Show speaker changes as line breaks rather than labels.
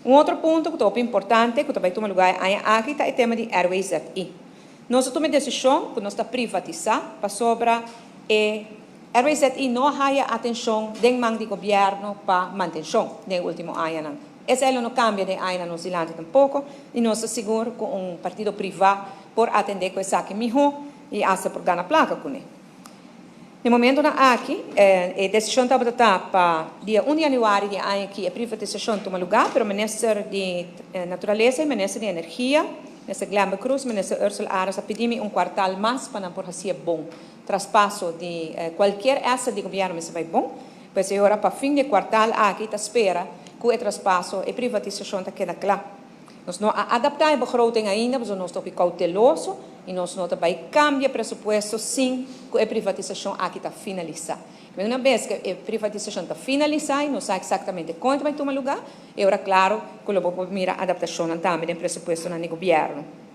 Un otro punto ku ta importante ku tambe ta tuma lugá aki ta e tema di RWZI. Nos a tuma e desishon ku nos ta privatisá pasobra e RWZI no a atenshon den man di gobièrnu pa mantenshon den último añanan. Esei no a kambia den añanan nos dilanti tampoko i nos ta sigur ku un partido privá por atendé ku esaki mihó i asta por gana plaka kuné. Na momentonan aki, e desishon tabata pa dia 1 di yanüari di aña aki e privatisashon tuma lugá, pero minister di Naturalesa i minister di Energia, minister Glenbert Croes, minister Ursell Arends a pidi mi un kwartaal mas pa nan por hasi bon traspaso di kualke asset di gobièrnu mester bai bon. Pues awor pa fin di kwartaal aki ta spera ku e traspaso i privatisashon ta keda kla. Nos no a adaptá e begroting ainda, ma nos ta kouteloso i nos no ta bai kambia presupuesto sin ku e privatisashon aki ta finalisá. Un bes ku e privatisashon ta finalisá i nos sa eksaktamente kon ta bai tuma lugá, i awor klaro ku lo por mira adaptashon tambe den presupuesto di gobièrnu.